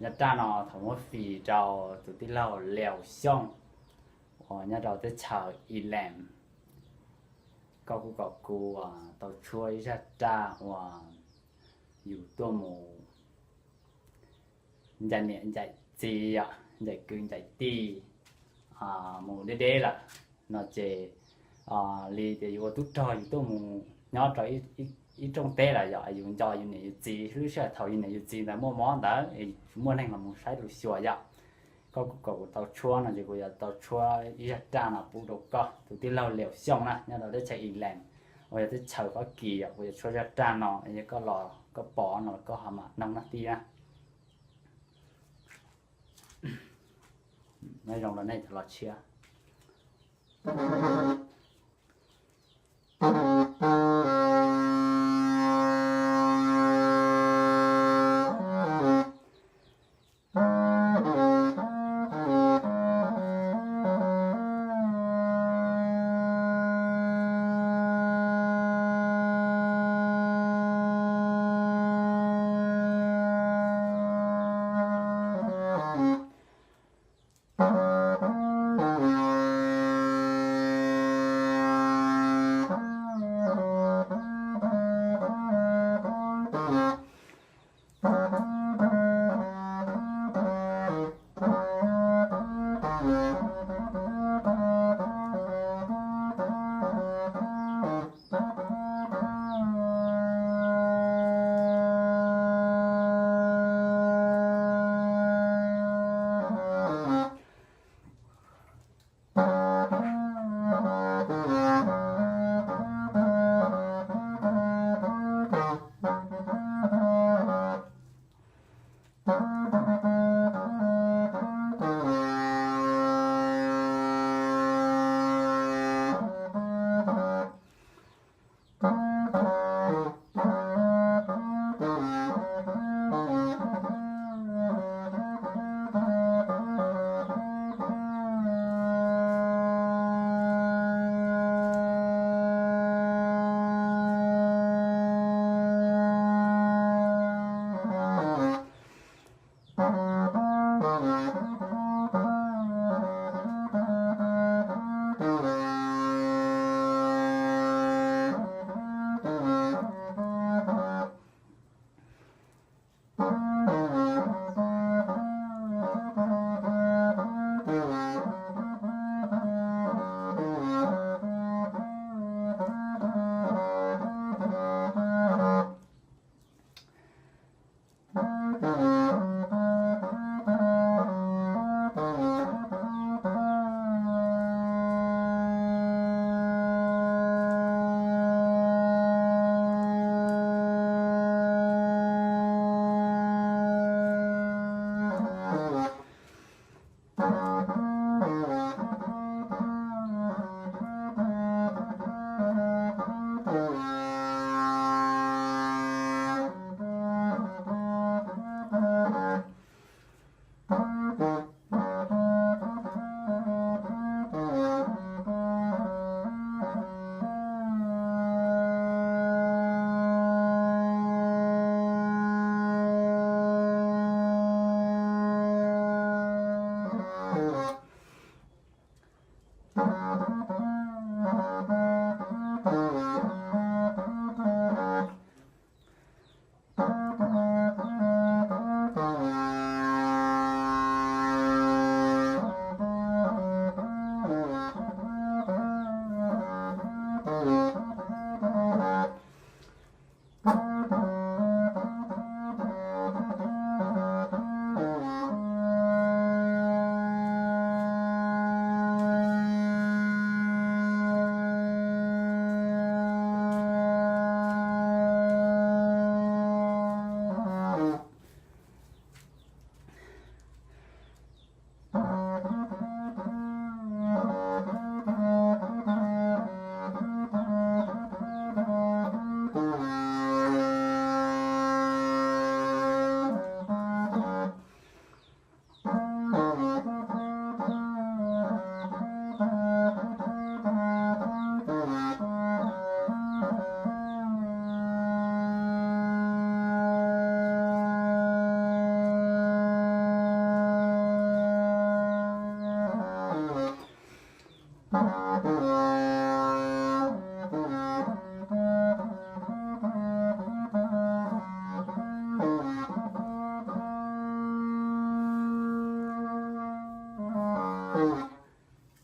Zaj raj no thaum muab fim rau tus tij laug Liau Xyooj uas nyob rau teb chaws Ireland. Koj kuj kom kuv tau tshuab ib zaj raj uas yus tuaj mus ncaim niam ncaim txiv, ncaim kwv ncaim tij, mus deb deb lawm no ces li tias yus ua tub rog yus tuaj mus nyob rau ib rooj teb lawm yog yus nco yus niam yus txiv lub sij hawm thaum yus niam yus txiv ntawd muaj mob ntawd es tsis muaj neeg los mus saib lus xyuas yom. Koj kuj kom kuv tau tshuab no ces kuv yuav tau tshuab ib zaj raj no pub rau koj tus tij laug Liau Xyooj na nyob rau teb chaws Ireland uas yog teb chaws Fab Kis yom. Kuv yuav tshuab zaj raj no, yog koj los koj pom no los koj ho mam noog na tij na. Nyob zoo rau nej cov los tshiab.